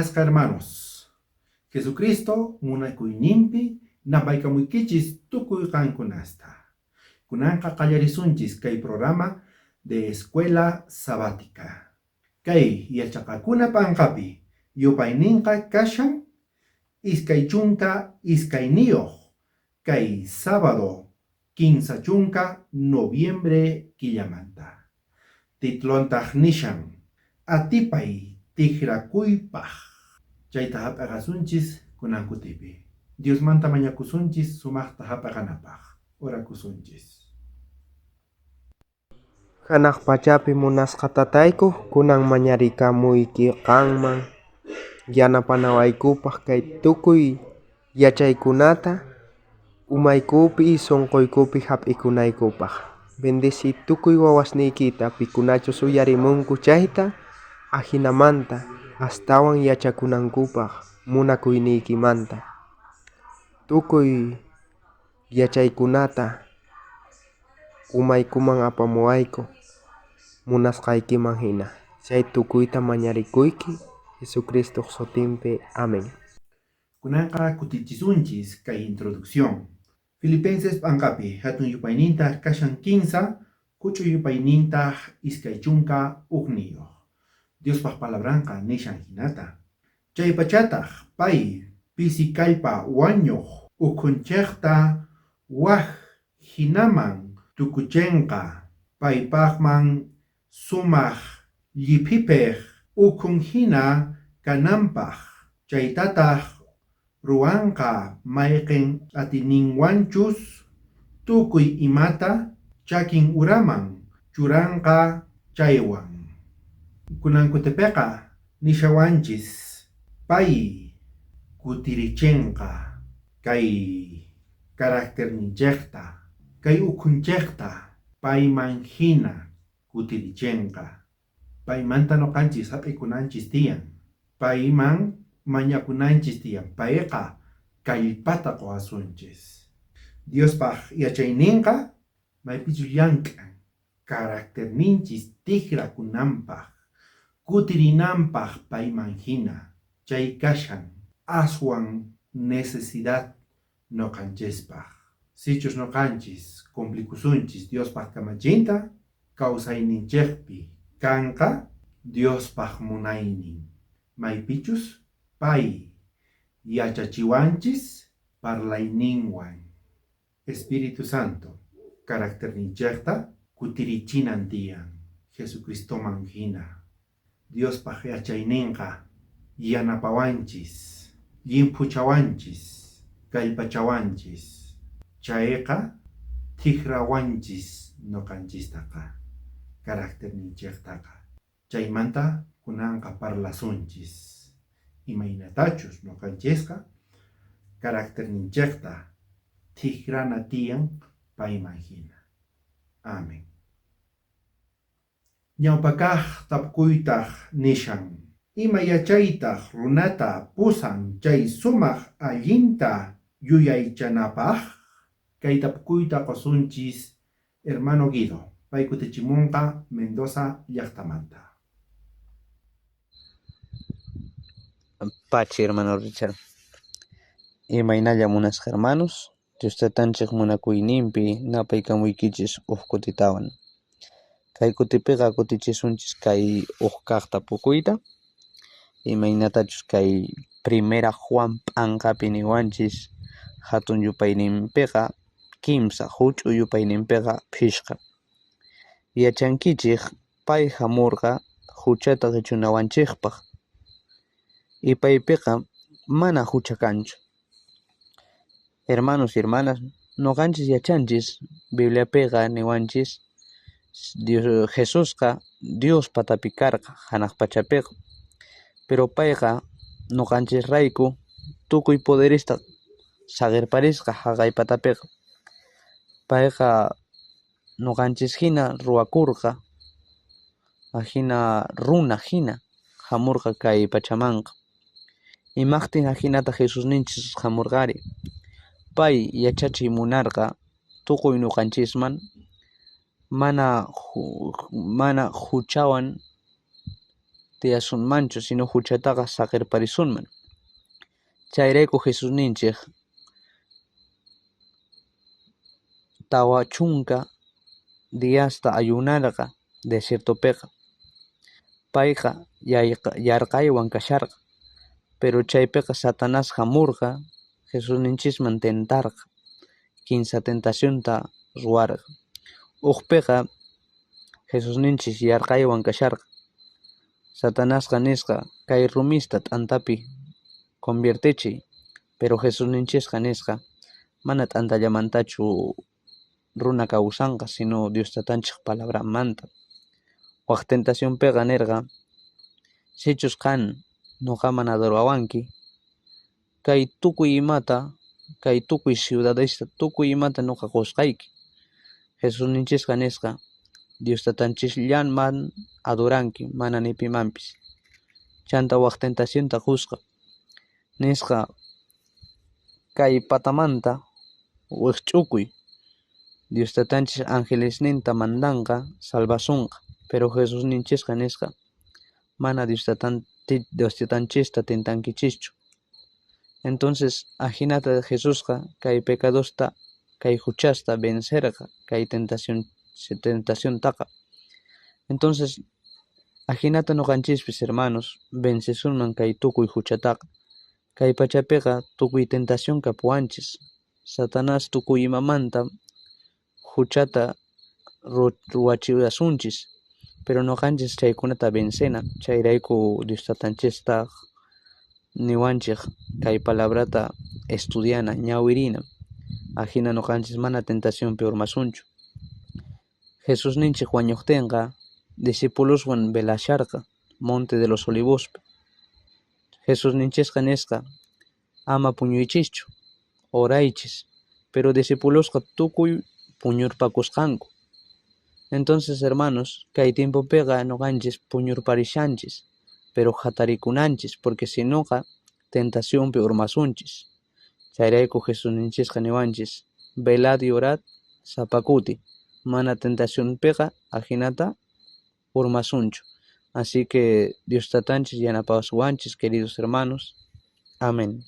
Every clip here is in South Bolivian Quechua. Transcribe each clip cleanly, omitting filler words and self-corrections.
Munasqa hermanos, Jesucristo munakuyninpi napaykamuykichis tukuy qankunasta. Kunanqa qallarisunchis kay programa de Escuela Sabática. Kay yachaqakuna p'anqapi yupayninqa kashan 22 kay sábado 30 noviembre killamanta. Titulontaq nishan atipay tijrakuypaq. Chayta hap'aqasunchis kunan kutipi. Diosmanta mañakusunchis sumaqta hap'aqanapaq. Orakusunchis. Hanaq pachapi munasqa tatayku, kunan mañarikamuyki qanman yanapanawaykupaq kay tukuy yachaykunata umaykupi sunquykupi hap'ikunaykupaq. Bendeci tukuy wawasniykita pikunachus uyarimunku chayta ajinamanta astawan yachakunankupaq munakuyniykimanta. Tukuy yachaykunata umaykuman apamuwayku munasqaykiman hina. Chay tukuyta mañarikuyki Jesucristoq sutinpi. Amén. Kunanqa kutichisunchis kay introducción. Filipenses p'anqapi hatun yupaynintaj kashan 3, huch'uy yupaynintaj 21. Diospaq palabranqa nishan hinata. Chaypachataq pay pisi kallpa wañuq ukhunchejta waj hinaman tukuchenqa paypaqman sumaq lliphipej ukhun hina kananpaq. Chaytataq ruwanqa mayqin atininwanchus tukuy imata chakin uraman churanqa chaywan. Kunan kutipiqa nishawanchis pay kutirichenqa kay caracterninchejta, kay ukhunchejta payman hina kutirichenqa. Paymanta noqanchis hap'ikunanchis tiyan, payman mañakunanchis tiyan, payqa kallpata quwasunchis. Diospaq yachayninqa maypichus llank'an caracterninchis tikrakunanpaq, kutirinanpaq payman hina, chay kashan aswan necesidad noqanchispaq. Sichus noqanchis cumplikusunchis Diospaq kamachinta, kawsayninchikpi kanqa Diospaq munaynin. Maypichus pay yachachiwanchis parlayninwan. Espíritu Santo caracterninchikta kutirichinan tiyan Jesucristoman hina. Diospaq yachayninqa yanapawanchis, llimphuchawanchis, kallpachawanchis. Chayqa tikrawanchis noqanchistaqa, caracterninchiktaqa. Chaymanta kunanqa parlasunchis. Imaynatachus noqanchisqa caracterninchikta tikrana tiyan payman hina. Amén. Ñawpakaq tapukuytaq nishan. Ima yachaytaq runata pusan chay sumaq allinta yuyaychanapaq? Kay tapukuyta qusunchis hermano Guido. Pay kutichimunqa Mendoza llaqtamanta. Pachi, hermano Richard. Imaynalla munasqa hermanos, Dios tatanchej munakuyninpi napaykamuykichis uj kutitawan. Kay kutipiqa kutichisunchis kay uj kaq tapukuyta. Imaynatachus kay primera Juan p'anqapi niwanchis hatun yupayninpiqa 3, huch'uy yupayninpiqa 5. Yachankichej pay hamurqa huchata qichunawanchikpaq. Y paypiqa mana hucha kanchu. Hermanos y hermanas, noqanchis yachanchis Bibliapiqa niwanchis Dios Jesusqa Dios patapi karqa hanaq pachapiqa. Pero payqa noqanchis rayku tukuy poderista saqirparisqa haqay patapiqa. Payqa noqanchis hina ruwakurqa, ajina runa hina hamurqa kay pachamanqa. Imaqtin ajinata Jesusninchis hamurqari. Pay yachachiy munarqa tukuy noqanchisman mana huchawan tiyasunmanchu, sino juchataqa saqerparisunman. Chayrayku Jesusninchej 40 diasta ayunarqa desiertopeqa. Payqa yarqaywan kasharqa, pero chaypeqa Satanás jamurqa Jesusninchisman tentarqa, kinsa tentacionta ruwarqa. Ujpeqa Jesusninchis yarqaywan kasharqa. Satanasqa nisqa kay rumista t'antapi conviertechiy, pero Jesusninchisqa nisqa mana t'antallamantachu runa kawsanqa, sino Dios tatanchej palabranmanta. Waj tentacionpeqa nerqa, sichus qan noqaman adorawanki, kay tukuy imata, kay tukuy ciudadesta, tukuy imata noqa qosqayki. Jesusninchisqa nisqa, Dios tatanchisllaman adoranki, mana ni pimanpis. Chanta waj tentacionta qosqa, nisqa kay patamanta wijch'ukuy, Dios tatanchis angelesninta mandanqa salvasonqa. Pero Jesusninchisqa nisqa, mana Dios tatanchista tentankichischu. Entonces ajinata Jesusqa kay pecadosta, kay juchasta vencerqa, kay tentaciontaqa. Entonces ajinata noqanchispis, hermanos, vencesunman kay tukuy juchataqa. Kay pachapiqa tukuy tentación kapuwanchis. Satanás tukuy imamanta juchata ruwachiwasunchis, pero noqanchis chaykunata vencena. Chayrayku Dios tatanchista niwanchej kay palabrata estudiana, ñawirina. Ajina noqanchis mana tentacionpi urmasunchu. Jesusninchej wañojtenqa discipuloswan velasharqa Monte de los Olivospi. Jesusninchisqa nisqa, ama puñuychischu, oraychis. Pero discipulosqa tukuy puñurpakusqanku. Entonces, hermanos, kay tiempopiqa noqanchis puñurparishanchis, pero jatarikunanchis, porque sinoqa tentacionpi urmasunchis. Chayrayku Jesusninchisqa niwanchis, velad y orad sapa kuti, mana tentacionpiqa ajinata urmasunchu. Así que Dios tatanchis yanapasuwanchis, queridos hermanos. Amén.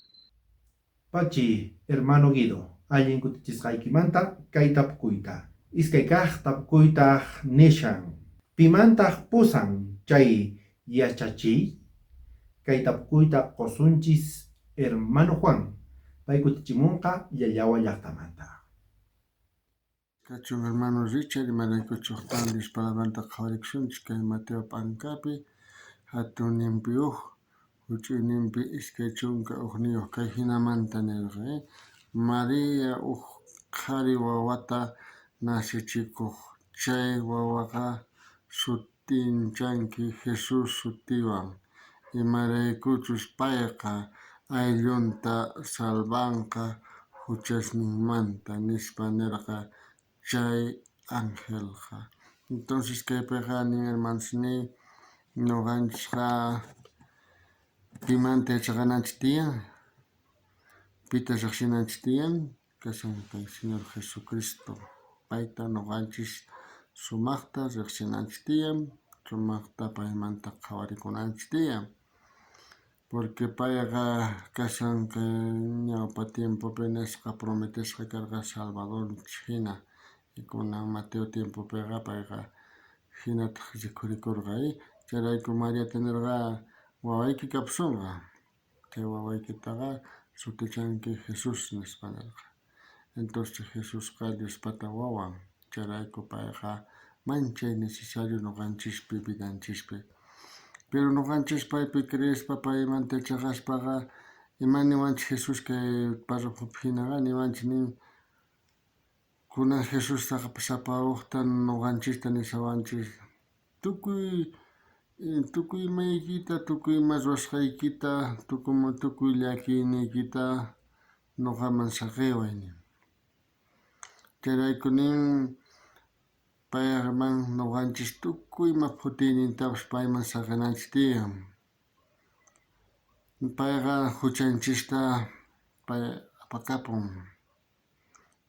Pachi, hermano Guido, allin kutichisqaykimanta kay tapukuyta. Iskay kaj tapukuytaj nishan, pimantaj pusan chay yachachiy? Kay tapukuyta qosunchis hermano Juan, pay kutichimunqa Llallawa llajtamanta. Kachun hermano Richard, imaraykuchus Dios palabranta qhawarikusunchik kay Mateo p'anqapi, hatunninpi uj, huch'uyninpi 21 kay jinamanta nirqa, María uj qhari wawata nacechikoj, chay wawaqa sutinchanki Jesús sutiwan, imaraykuchus payqa ayllunta salvanqa juchasninmanta, nispa nirqa chay angelqa. Entonces kaypiqa nin hermanosniy, noqanchisqa pimanta yachaqananchik tiyan, pita riqsinanchik tiyan, kashan kay Señor Jesucristo. Payta noqanchis sumaqta riqsinanchik tiyan, sumaqta paymanta qhawarikunanchik tiyan. Porque payqa kashan kay ñawpa tiempopi nisqa prometesqa karqa Salvador hina. Y kunan Mateo tiempopiqa payqa hinataq rikhurikurqa. Chayrayku Mariata nirqa wawayki kapusonqa, chay wawaykitaqa sutichanki Jesús nispa nirqa. Entonces Jesusqa Diospata wawan, chayrayku payqa manchay necesario noqanchispi vidanchispi. Pero noqanchis paypi creespa paymanta yachaqaspaqa ima niwanchik Jesús kay párrafopi hinaqa niwanchik nin kunan Jesustaqa sapa ujta noqanchista nishawanchis tukuy tukuy imaykita, tukuy ima ruwasqaykita, tukuy llakiyniykita noqaman saqiway nin. Chayrayku nin payman noqanchis tukuy ima phutiynintapas payman saqinanchik tiyan. Payqa juchanchista pay apakapun.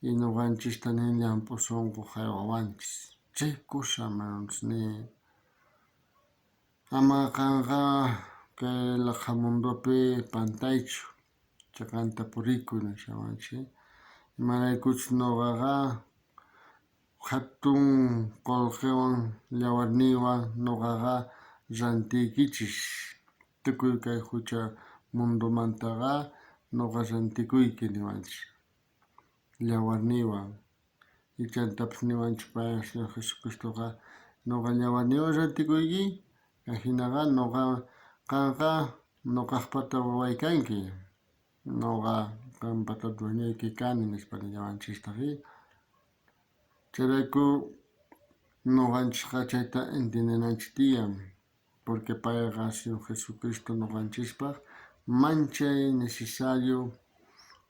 Y noqanchista nin llamp'u sunqu haywawanchis. Chay kusa hermanosniy. Ama qanqa kay laqha mundopi pantaychu, cheqanta purikuy nishawanchej. Imaraykuchus noqaqa jatun qolqewan yawarniywan noqaqa rantiykichis. Tukuy kay jucha mundomantaqa noqa rantikuyki niwanchis yawarniywan. Y chantapis niwanchis pay Señor Jesucristoqa noqa yawarniywan rantikuyki, ajinaqa noqa qanqa noqajpata waway kanki, noqa qanpata dueñoyki kani nispa nillawanchistaq. Chayrayku noqanchisqa chayta entiendenanchis tiyan, porque payqa Señor Jesucristo noqanchispaj manchay necesario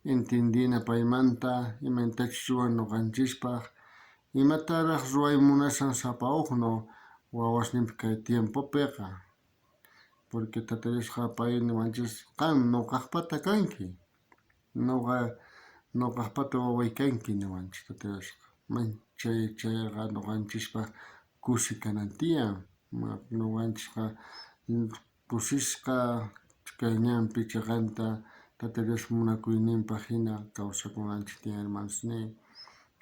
entiendina paymanta imaynatachus ruwan noqanchispaj, imataraj ruway munashan sapa ujno wawasninpi kay tiempopeqa. Porque Tata Diosqa pay niwanchis qan noqajpata kanki, noqa noqajpata waway kanki niwanchis Tata Diosqa. Manchay chayqa noqanchispaj kusi kanan tiyan. Noqanchisqa kusisqa kay ñanpi cheqanta Tata Dios munakuyninpaj jina kawsakunanchis tiyan, hermanosniy.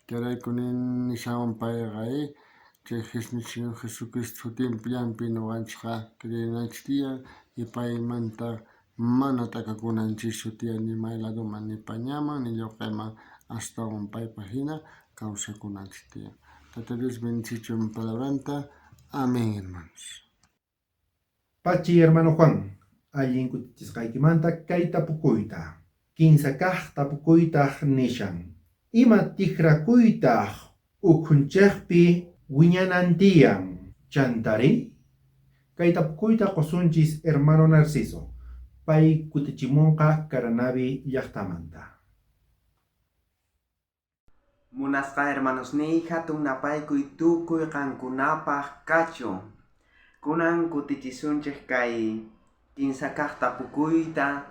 Chayrayku nishawan payqa, chay Señor Jesucristo sutinpi noqanchejqa creenanchis tiyan y paymanta mana t'akakunanchischu tiyan ni may ladoman, ni pañaman, ni lloq'eman, astawan paypaj jina kawsakunanchis tiyan. Tata Dios bendicichun palabranta. Amén, hermanos. Pachi hermano Juan, allin kutichisqaykimanta kay tapukuyta. Kinsa kaj tapukuytaj nishan. Ima tijrakuytaj ukhunchejpi wiñanan tiyan? Chantari? Kay tapukuyta qosunchis hermano Narciso. Pay kutichimunqa Caranavi llajtamanta. Munasqa hermanosniy, hatun napaykuy tukuy qankunapaj kachun. Kunan kutichisunchej kay kinsa kaj tapukuyta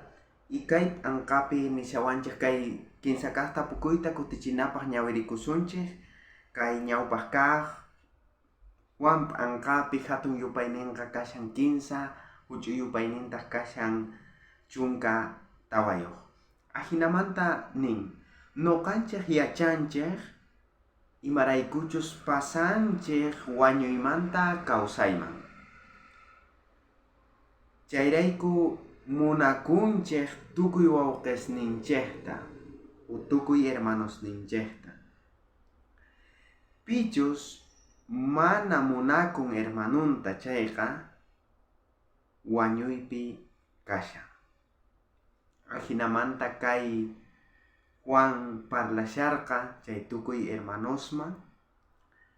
y kay p'anqapi nishawanchej kay kinsa kaj tapukuyta kutichinapaj ñawirikusunchej kay ñawpaj kaj Juan p'anqapi hatun yupayninqa kashan kinsa, huch'uy yupaynintaq kashan 14. Ajinamanta nin, noqanchej yachanchej imaraykuchus pasanchej wañuymanta kawsayman. Chayrayku munakunchej tukuy wawqesninchejta o tukuy hermanosninchejta. Pichus mana munakun hermanonta chayqa wañuypi kashan. Ajinamanta kay Juan parlasharqa chay tukuy hermanosman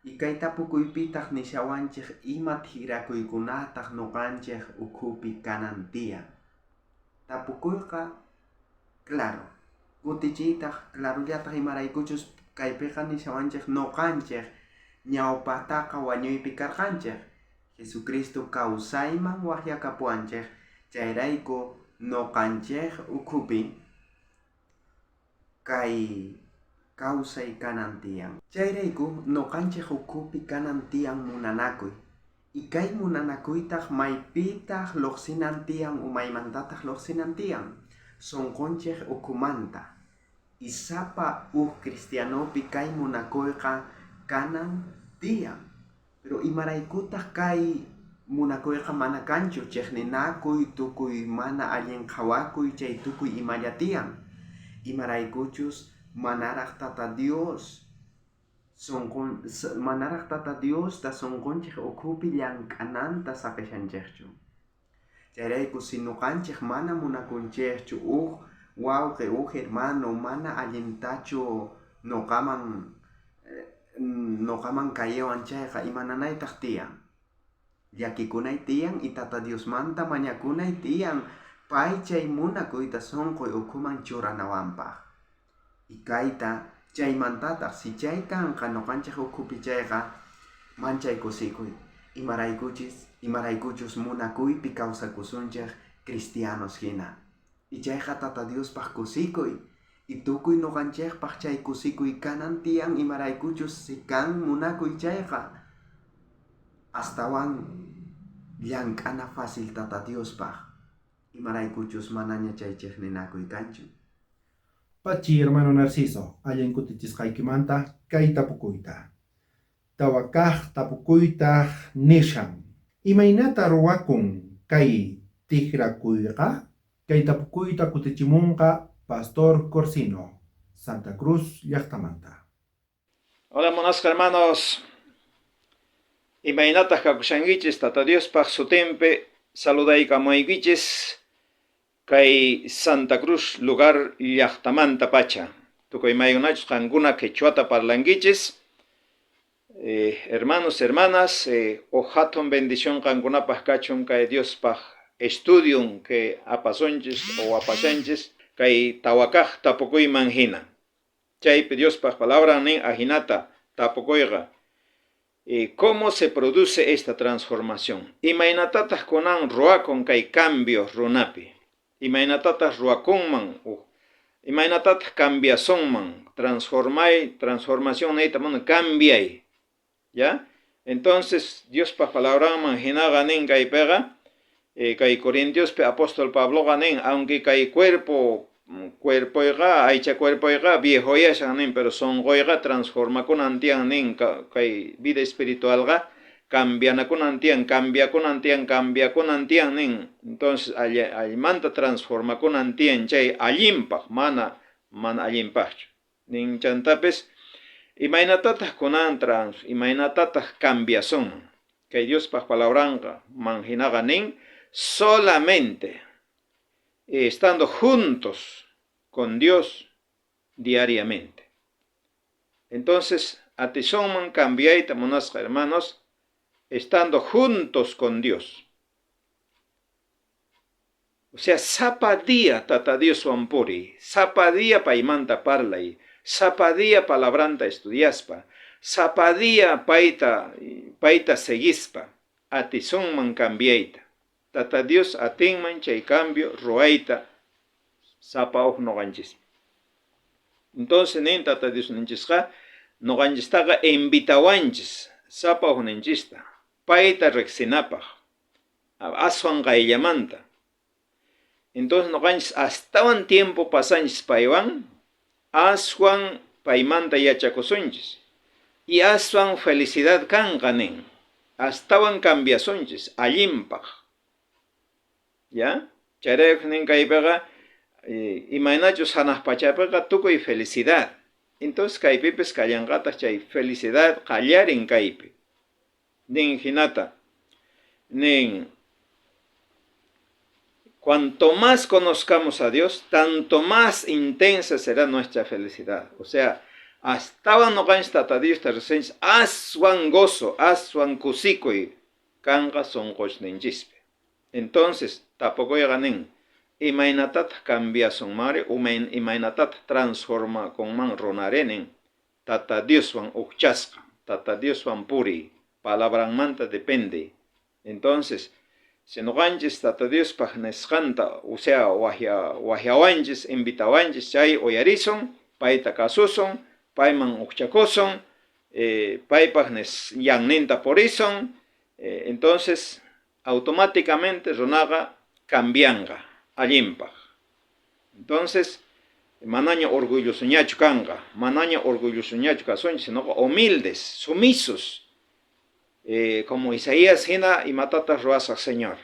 y kay tapukuypitaq nishawanchej ima tijrakuykunataq noqanchej ukhupi kanan tiyan. Tapukuyqa claro, kutichiytaq clarollataq imaraykuchus kaypiqa nishawanchej noqanchej ñawpataqa wañuypi karqanchej. Jesucristo kawsayman waqyakapuwanchej, chayrayku noqanchej ukhupi kay kawsay kanan tiyan. Chayrayku noqanchej ukhupi kanan tiyan munanakuy. Y kay munanakuytaq maypitaq lluqsinan tiyan o maymantataq lluqsinan tiyan? Sunqunchej ukhumanta. Y sapa uj cristianopi kay munakuyqa kanan tiyan. Pero imaraykutaq kay munakuyqa mana kanchu, chejninakuy, tukuy mana allin qhawakuy, chay tukuy imalla tiyan. Imaraykuchus manaraj Tata Dios manaraj Tata Diosta sunqunchej ukhupi llank'ananta saqeshanchejchu. Chayrayku si noqanchej mana munakunchejchu uj wawqe, uj hermano mana allintachu noqaman noqaman kayewan chayqa imananaytaq tiyan. Llakikunay tiyan y Tata Diosmanta mañakunay tiyan pay chay munakuyta sunquy ukhuman churanawanpaj. Y kayta chaymantataq si chay kanqa noqanchej ukhupi chayqa manchay kusikuy. Imaraykuchus munakuypi kawsakusunchej cristianos hina. Y chayqa Tata Diospaj kusikuy. Y tukuy noqanchejpaj chay kusikuy kanan tiyan imaraykuchus si kan munakuy chayqa astawan Llank'ana fácil Tata Diospaj, imaraykuchus manaña chay chejninakuy kanchu. Pachi hermano Narciso, allin kutichisqaykimanta kay tapukuyta. Tawa kaj tapukuytaj nishan, Imaynata ruwakun kay tijrakuyqa? Kay tapukuyta kutichimunqa Pastor Corsino, Santa Cruz llajtamanta. Hola munasqa hermanos, imaynataj kakushankichis? Tata Diospaj sutinpi saludaykamuykichis kay Santa Cruz lugar llajtamanta pacha. Tukuy maykunachus qankuna quechuata parlankichis, hermanos, hermanas, uj jatun bendición qankunapaj kachun kay Diospaj estudion que apasunchis o apashanchis kay tawakaj tapukuyman hina. Chaypi Diospaj palabran nin ajinata tapukuyqa. ¿Cómo se produce esta transformación? Imaynatataj kunan ruwakun kay cambio runapi? Imaynatataj ruwakunman? Imaynatataj cambiasunman? Transformay, transformación niyta munan cambiay. ¿Ya? Entonces, Diospaj palabranman hinaqa nin kaypiqa, kay Corintiospi apóstol Pabloqa nin, aunque kay cuerpo cuerpoyqa, aycha cuerpoyqa viejoyashan nin, pero sonqoyqa transformakunan tiyan nin, kay vida espiritualqa cambianakunan tiyan, cambiakunan tiyan, cambiakunan tiyan nin. Entonces, allimanta transformakunan tiyan chay allinpaj, mana allinpajchu. Nin chantapis, imaynatataj kunan imaynatataj cambiasunman? Kay Diospaj palabranqa man hinaqa nin, solamente estando juntos con Dios diariamente. Entonces, atisunman cambiayta munasqa hermanos, estando juntos con Dios. O sea, sapa día Tata Dioswan puriy, sapa día paymanta parlay, sapa día palabranta estudiaspa, sapa día payta seguispa, atisunman cambiayta. Tata Dios atinman chay cambio ruwayta sapa uj noqanchis. Entonces nin Tata Dios ninchisqa, noqanchistaqa invitawanchis sapa uj ninchista, payta riqsinapaj, aswan qayllamanta. Entonces noqanchis astawan tiempo pasanchis paywan, aswan paymanta yachakusunchis. Y aswan felicidad kanqa nin, astawan cambiasunchis allinpaj. ¿Ya? Chayrayku nin kaypiqa, imaynachus hanaq pachapiqa tukuy felicidad. Entonces kaypipis kallanqataj chay felicidad qallarin kaypi. Nin hinata, nin, cuanto más conozcamos a Dios, tanto más intensa será nuestra felicidad. O sea, astawan noqanchis Tata Diosta riqsinchis, aswan gozo, aswan kusikuy kanqa sonqochninchispi. Entonces, tapukuyqa nin, imaynatataq cambiasunmanri, imaynatataq transformakunman runari nin, Tata Dioswan ujchasqa, Tata Dioswan puriy, palabranmanta depende. Entonces, si noqanchis Tata Diospaj nisqanta, o sea, wajyawanchis, invitawanchis, chay uyarisun, payta kasusun, payman ujchakusun, paypaj yanninta purisun, entonces automáticamente runaqa cambianqa allinpaj. Entonces, manaña orgullosoñachu kanqa, manaña orgullosoñachu kasunchis, sino humildes, sumisos, como Isaías hina imatataq ruwasaq Señor,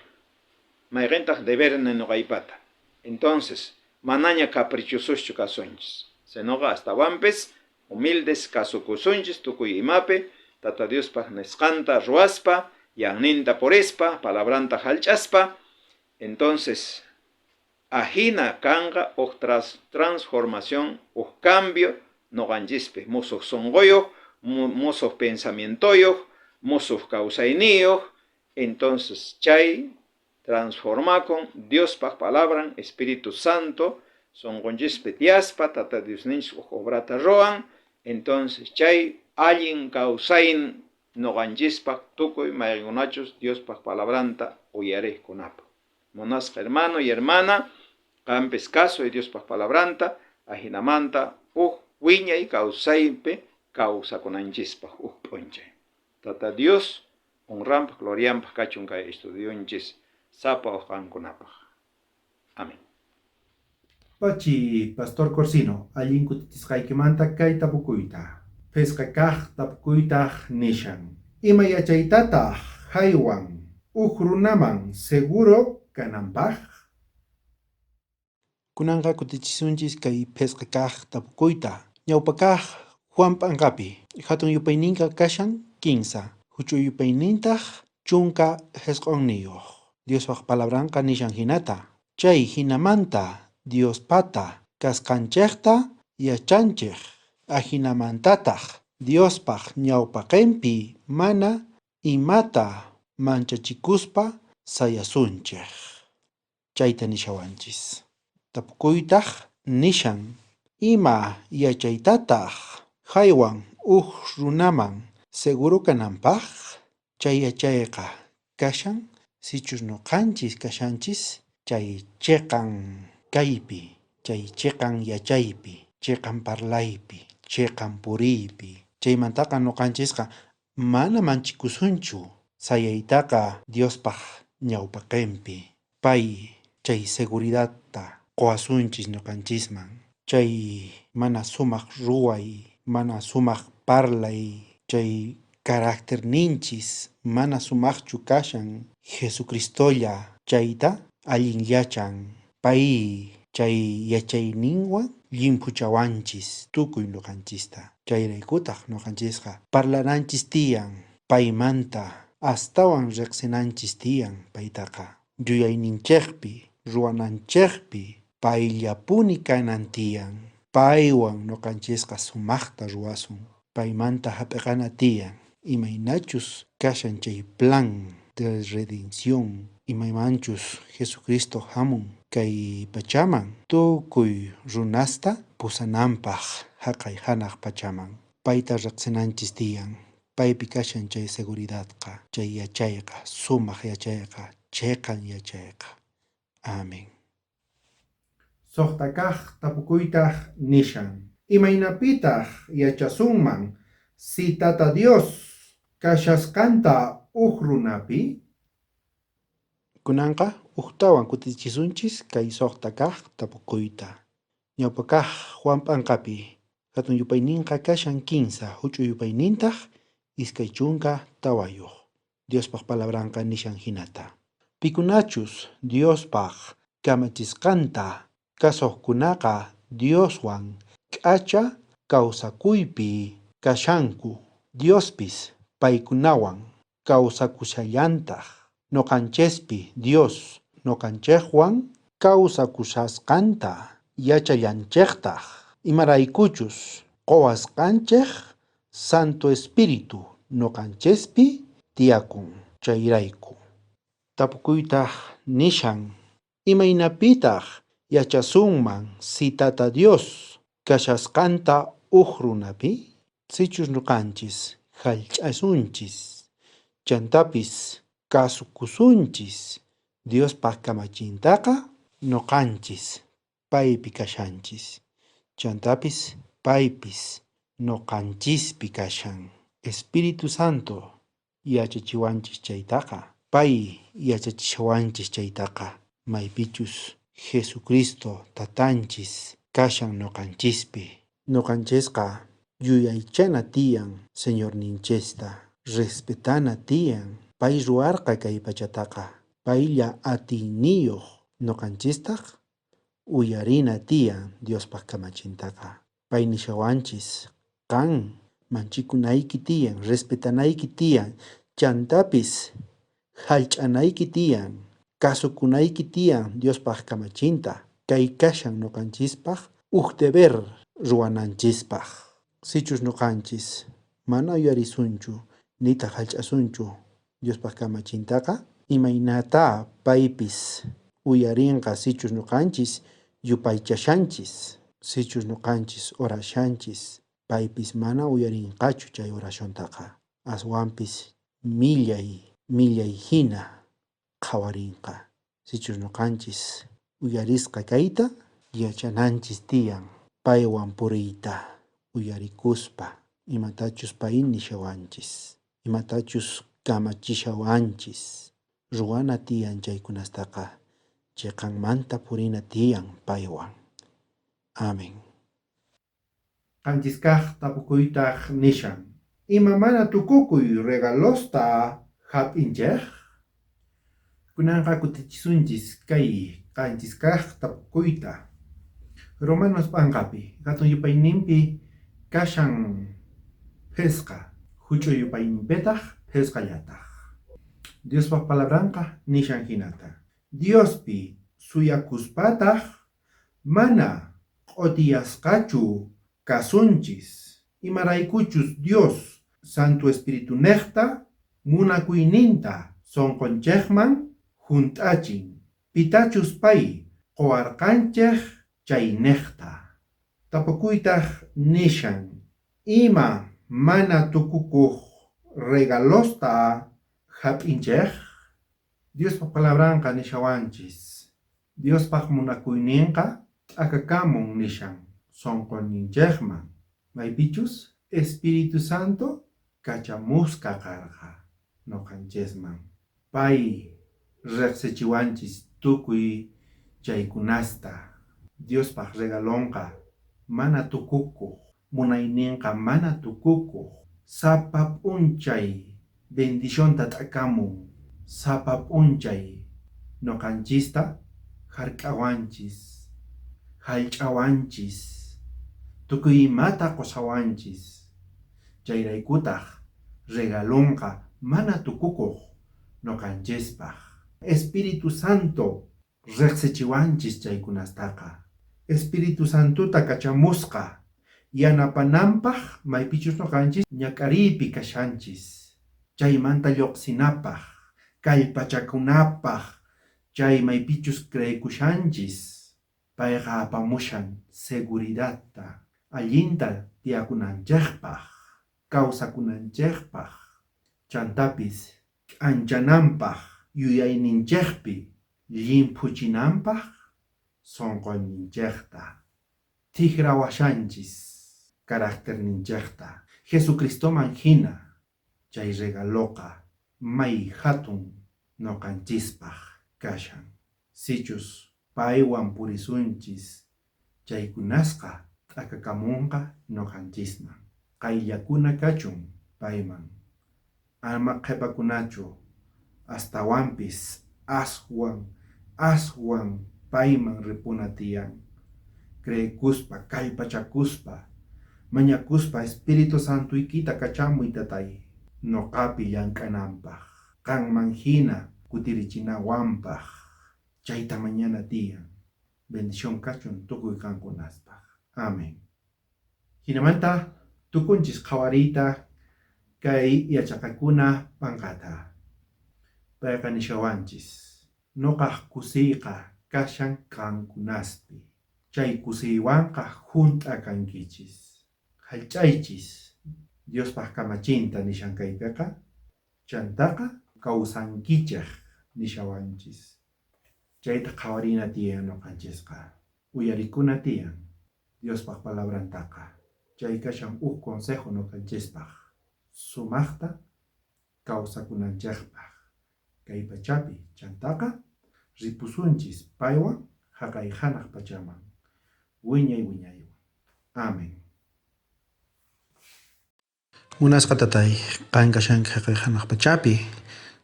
mayqintaq deberni noqaypata. Entonces, manaña caprichososchu kasunchis, sinoqa astawanpis humildes kasukusunchis tukuy imapi, Tata Diospaj nisqanta ruwaspa, yanninta purispa, palabranta jallch'aspa. Entonces, ajina kanqa uj transformación, uj cambio noqanchispi, musuq sonqoyuq, musuq pensamientoyuq, musuq kawsayniyuq. Entonces, chay transformakun Diospaj palabran, Espíritu Santo, sonqonchispi tiyaspa, Tata Diosninchis uj obrata ruwan. Entonces, chay allin kawsayn noqanchispaj tukuy mayqinkunachus Diospaj palabranta uyariqkunapaj. Munasqa hermano y hermana, qampis kasuy Diospaj palabranta, ajinamanta uj wiñay kawsaypi kawsakunanchispaj uj p'unchay. Tata Dios Honranpaj, glorianpaj kachun kay estudionchis sapa uj qankunapaj. Amén. Pachi, Pastor Corsino, allin kutichisqaykimanta kay tapukuyta. Phisqa kaj tapukuytaj nishan. Ima yachaytataj jaywan uj runaman seguro kananpaj? Kunanqa kutichisunchis kay phisqa kaj tapukuyta. Ñawpa kaj Juan p'anqapi hatun yupayninqa kashan kinsa, huch'uy yupaynintaj 19. Diospaj palabranqa nishan hinata. Chay hinamanta Diospata kasqanchejta yachanchej. Ajinamantataj Diospaj ñawpaqenpi mana imata manchachikuspa sayasunchej. Chayta nishawanchis. Tapukuytaj nishan ima yachaytataj jaywan uj runaman seguro kananpaj? Chay yachayqa kashan sichus noqanchis kashanchis chay cheqan kaypi, chay cheqan yachaypi, cheqan parlaypi, cheqan puriypi. Chaymantaqa noqanchisqa mana manchikusunchu sayaytaqa Diospaj ñawpaqenpi. Pay chay seguridadta qowasunchis noqanchisman. Chay mana sumaq ruway, mana sumaq parlay, chay carácterninchis mana sumaqchu kashan. Jesucristolla chayta allinllachan. Pay chay yachayninwan llimphuchawanchis tukuy noqanchista. Chayraykutaq noqanchisqa parlananchis tiyan paymanta, astawan riqsinanchis tiyan paytaqa. Yuyayninchejpi, ruwananchejpi payllapuni kanan tiyan. Paywan noqanchisqa sumaqta ruwasun. Paymanta hap'iqana tiyan. Imaynachus kashan chay plan de redención, imaymanchus Jesucristo hamun kay pachaman tukuy runasta pusananpaj haqay hanaq pachaman. Payta riqsinanchis tiyan. Paypi kashan chay seguridadqa, chay yachayqa, sumaq yachayqa, cheqan yachayqa. Amén. Suqta kaj tapukuytaj nishan. Imaynapitaj yachasunman si Tata Dios kashasqanta uj runapi? Kunanqa ujtawan kutichisunchis kay suqta kaj tapukuyta. Ñawpa kaj Juan p'anqapi hatun yupayninqa kashan 15, huch'uy yupaynintaj 24. Diospaj palabranqa nishan hinata. Pikunachus Diospaj kamachisqanta kasuqkunaqa Dioswan k'acha kawsakuypi kashanku. Diospis paykunawan kawsakushallantaj. Noqanchespi Dios noqanchejwan kawsakushasqanta yachallanchejtaj. Imaraykuchus qowasqanchej Santo Espíritu noqanchespi tiyakun chayrayku. Tapukuytaj nishan imaynapitaj yachasunman si Tata Dios kashasqanta uj runapi? Sichus noqanchis jallch'asunchis, chantapis kasukusunchis Diospaj kamachintaqa noqanchis paypi kashanchis. Chantapis paypis noqanchispi kashan. Espíritu Santo yachachiwanchis chaytaqa, pay yachachishawanchis chaytaqa, maypichus Jesucristo tatanchis kashan noqanchispi. Noqanchisqa yuyaychana tiyan Señorninchista, respetana tiyan. Pay ruwarqa kay pachataqa, paylla atiyniyuq. Noqanchistaq uyarina tiyan Diospaj kamachintaqa. Pay nishawanchis qan manchikunayki tiyan, respetanayki tiyan, chantapis jallch'anayki tiyan, kasukunayki tiyan Diospaj kamachinta. Kay kashan noqanchispaj uj deber ruwananchispaj. Sichus noqanchis mana uyarisunchu nitaq jallch'asunchu Diospaj kamachintaqa, imaynata paypis uyarinqa sichus noqanchis yupaychashanchis, sichus noqanchis orashanchis, paypis mana uyarinqachu chay oraciontaqa. Aswanpis millay, millay hina qhawarinqa. Sichus noqanchis uyarisqa kayta yachananchis tiyan paywan puriyta uyarikuspa imatachus pay nishawanchis, imatachus Kamachishawanchis. Ruwana tiyan chaykunastaqa. Cheqanmanta purina tiyan paywan. Amén. Qanchis kaj tapukuytaj nishan: Ima mana tukukuy regalosta jap'inchej? Kunanqa kutichisunchis kay qanchis kaj tapukuyta. Romanos p'anqapi jatun yupayninpi kashan phisqa, juch'uy yupayninpitaj phisqallataj. Diospaj palabranqa nishan jinata: Diospi suyakuspataj mana q'otiyasqachu kasunchis, imaraykuchus Dios Santo Espiritunejta munakuyninta sonqonchejman junt'achin, pitachus pay qowarqanchej chaynejta. Tapukuytaj nishan: Ima mana tukukoj regalosta jap'inchej? Diospa palabranqa nishawanchis, Diospaj munakuynenqa t'akakamun nishan sonqoninchejman, maypichus Espíritu Santo kachamusqa karqa noqanchejman. Pay rejsichiwanchis tukuy chaykunasta. Diospaj regalonqa mana tukukoj, munaynenqa mana tukukoj. Sapa p'unchay bendicionta t'akamun, sapa p'unchay noqanchista jark'awanchis, jallch'awanchis, tukuy imata qosawanchis. Chayraykutaj regalonqa mana tukukoj noqanchispaj. Espíritu Santo rejsichiwanchis chaykunastaqa. Espíritu Santota kachamusqa yanapananpaj maypichus noqanchis ñak'ariypi kashanchis. Chaymanta llojsinapaj, kallpachakunapaj, chay maypichus creekushanchis. Payqa apamushan seguridadta, allinta tiyakunanchejpaj, kawsakunanchejpaj, chantapis k'anchananpaj, yuyayninchejpi llimphuchinanpaj sonqoninchejta. Tijrawashanchis caracterninchejta Jesucristoman jina. Chay regaloqa may jatun noqanchispaj kashan. Sichus paywan purisunchis, chaykunasqa t'akakamonqa noqanchisman. Qayllakuna kachun payman. Ama qhepakunachu, astawanpis aswan aswan payman ripuna tiyan. Creekuspa, kallpachakuspa, mañakuspa Espíritu Santoykita kachamuy, Tatay, noqapi llank'ananpaj, qanman jina kutirichinawanpaj. Chayta mañana tiyan. Bendición kachun tukuy qankunaspaj. Amén. Jinamanta tukunchis qhawariyta kay yachaqakuna p'anqata. Payqa nishawanchis: Noqaj kusiyqa kashan qankunaspi. Chay kusiywanqa junt'a kankichis. Jallch'aychis Diospaj kamachinta nishan kaypeqa, chantaqa kawsankichej nishawanchis. Chayta qhawarina tiyan noqanchisqa. Uyarikuna tiyan Diospaj palabrantaqa. Chay kashan uj consejo noqanchispaj, sumajta kawsakunanchejpaj kay pachapi, chantaqa ripusunchis paywan jaqay janaj pachaman, wiñay wiñaywan. Amén. Munasqa Tatay, qan kashanki jaqay janaj pachapi.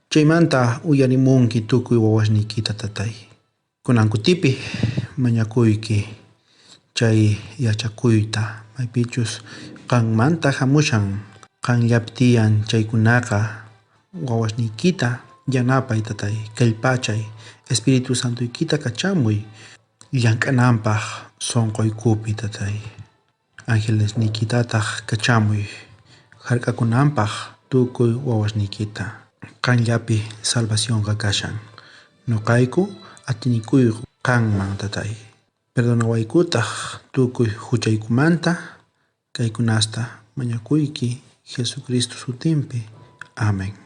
Chaymanta uyarimunki tukuy wawasniykita, Tatay. Kunan kutipi mañakuyki chay yachakuyta, maypichus qanmanta jamushan, qanllapi tiyan chaykunaqa wawasniykita yanapay, Tatay, kallpachay, Espíritu Santoykita kachamuy llank'ananpaj sonqoykupi, Tatay. Angelesniykitataj kachamuy jark'akunanpaj tukuy wawasniykita. Qanllapi salvacionqa kashan. Noqayku atinikuyku qanman, Tatay. Perdonawaykutaj tukuy juchaykumanta. Kaykunasta mañakuyki Jesucristo sutinpi. Amén.